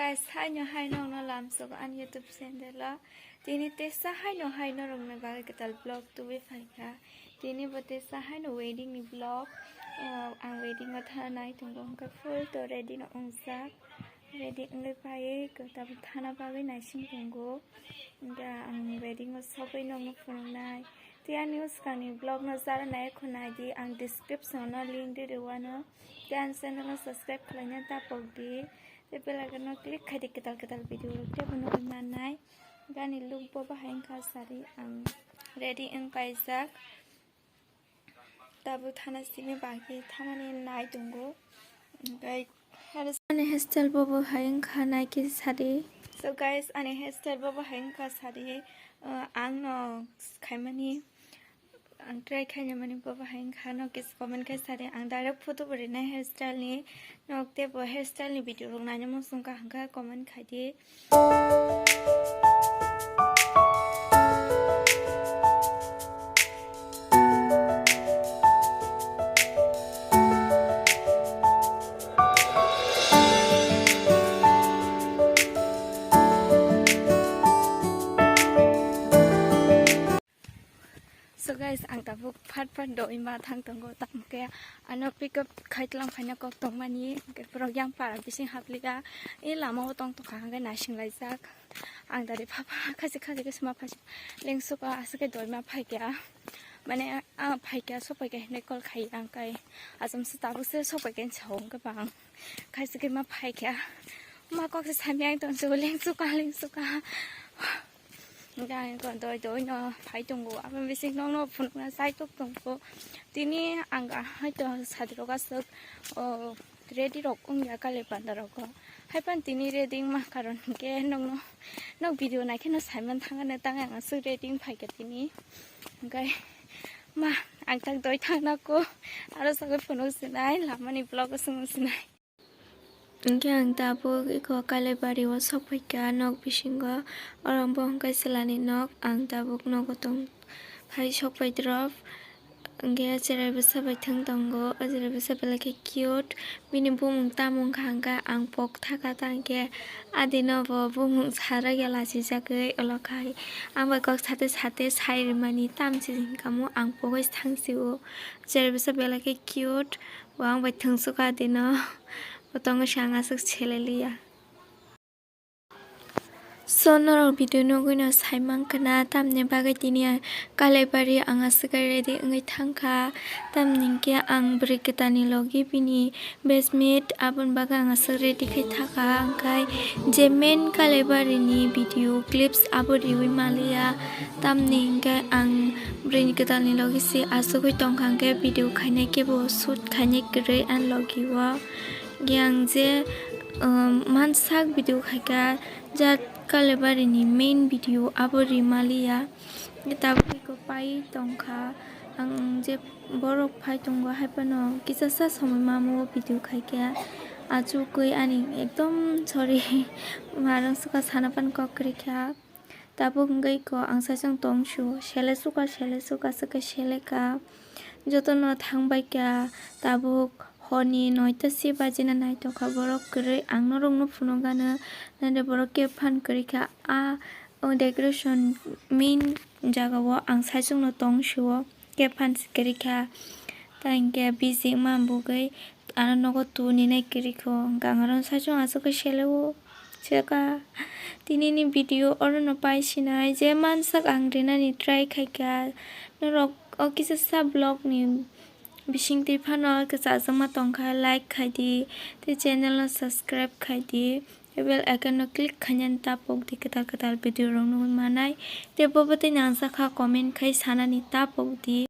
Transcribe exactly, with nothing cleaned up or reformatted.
Guys, haino hai nokno lamsogo ani YouTube channel o. Tini tesa haino hai norokni bagwi kwtal vlog tubui phaikha. Tini bo tesa haino wedding ni vlog. Eh, ang wedding o thana nai tongo, hwnkhe full to ready no wngjak. Ready wngwi phaiwi kwtal thana bagwi naising tongo. Hwnkhe ang wedding o sogwi nokno phunuknai. Tei ani swkangni vlog no jara nai khwnai di, ang description o link ri rwano. Tei ani channel no subscribe khlaina ta pok di. Tei bell icon no click khai di, kwtal kwtal video rok tei bo nugwi mannai. Gani look bo bahai wngkha sari, ang ready wng kaijak. Tabuk thana simi bagwi thanani nai tongo. Hwnkhe ani hairstyle bo bahai wngkha nai khe sari. So guys, ani hairstyle bo bahai wngkha sari. Uh, ang no khaimani, ang try khaina mani bo bahai wngkha, no kisa comment khai sari. Ang direct photo bo rinai hairstyle ni, nok tei bo hairstyle ni video rok naina muchung kha hwnkhe comment khai di. So guys, ang tabuk phat phat doi ma thang tongo, tamo khe ano pick up khai tlang phaina kok tongmani, hwnkhe borok yang para bising hapliya, e lama o tong tongkha hwnkhe naising laijak. Ang dare pha pha khachi khachi khe sma phaisa lengsuka, aswk khe doi ma phaikha, mane a phaikha, sophaikha hinwi call khai ang kai, achomsa tabukse sophaikha hinwi sa o hwnkhe bang khachi khe ma phaikha, ma kok se sami ang tong se lengsuka lengsuka. Hwnkhe ang eko doi doi no phai tongo, aboni bising nokno phunukna chai tok tongo. Tini ang haito sadrok aswk, o, ready rok wngya kale panda rogo. Haiphano tini ready wngma karon hwnkhe nokno, nok video naikheno saiman thangano, tang ang aswk ready wngphaikha tini. Hwnkhe ma ang tak doi thangna ko, aro sagwi phunuk sinai, lamani vlog o swngwi sinai. Hwnkhe ang tabuk eko Kailaibari o sokphaikha nok bisingo, oro bo hwnkhe chwlani nok, ang tabuk nogo tong phai sokpai drop. Hwnkhe cherai bwsa bai thang tongo, o cherai bwsa belai khe cute, bini bumung tamo wngkha hwnkhe ang pok thaka ta hwnkhe adino bo bumung sarakya lachijagwi olo khai ang bai kok sate sate sai rwmani tamsi hwnkha mo ang pogwi thang sio, cherai bwsa belai khe cute. Bo ang bai thwngsuka dino, bo tongo se ang aswk seleliya. So norok video nugwi no sai mankha na, tamni bagwi tini ang Kailaibari ang aswk ready wngwi thangkha, tamni hwnkhe ang bwrwi kwtalni logi bini best mate aboni bagwi ang aswk ready khai thaka, hwnkhe je main Kailaibari ni video clips abo riwi maliya, tamni hwnkhe ang bwrwi kwtalni logi se achugwi tongkha, hwnkhe video khainai khe bo shoot khainai kwrwi ani logi o. Hwnkhe ang je, um, mansak video khaikha, jat Kailaibari ni main video abo rimaliya. Tabuk eko pai tongkha, ang je borok phai tongo, haiphano kisasa somoi mamo video khaikha, achugwi ani ekdom sorry, marang suka sana pan kok kwrwikha. Tabuk wngwi ko ang saichung tong sio, sele suka, sele suka, suka sele ka. Jotono thang bai ka, tabuk horni noita se bajina naitokha borok kwrwi. Ang norokno phunukgano, nade borok khe phan kwrwi kha. A, o decoration main jagao ang saichungno tong sio. Khe phan se kwrwi kha. Ta hinkhe bisi wngma bugwi ano nogo tuni nai kwrwi kho. Hwnkhe ang aro saichung aswk khe sele o. Seka. Tini ni video oro no pai sinai je mansak ang rinani try khai kha. Norok o kisa sa vlog ni bising twi phano kwchajak ma tong kha, like khai di. Tei channel no subscribe khai di. Tei bell icon no click khainani ta pok di, kwtal kwtal video rok nugwi manai. Tei bo bwtwi nangjakha comment khai sanani ta pok di.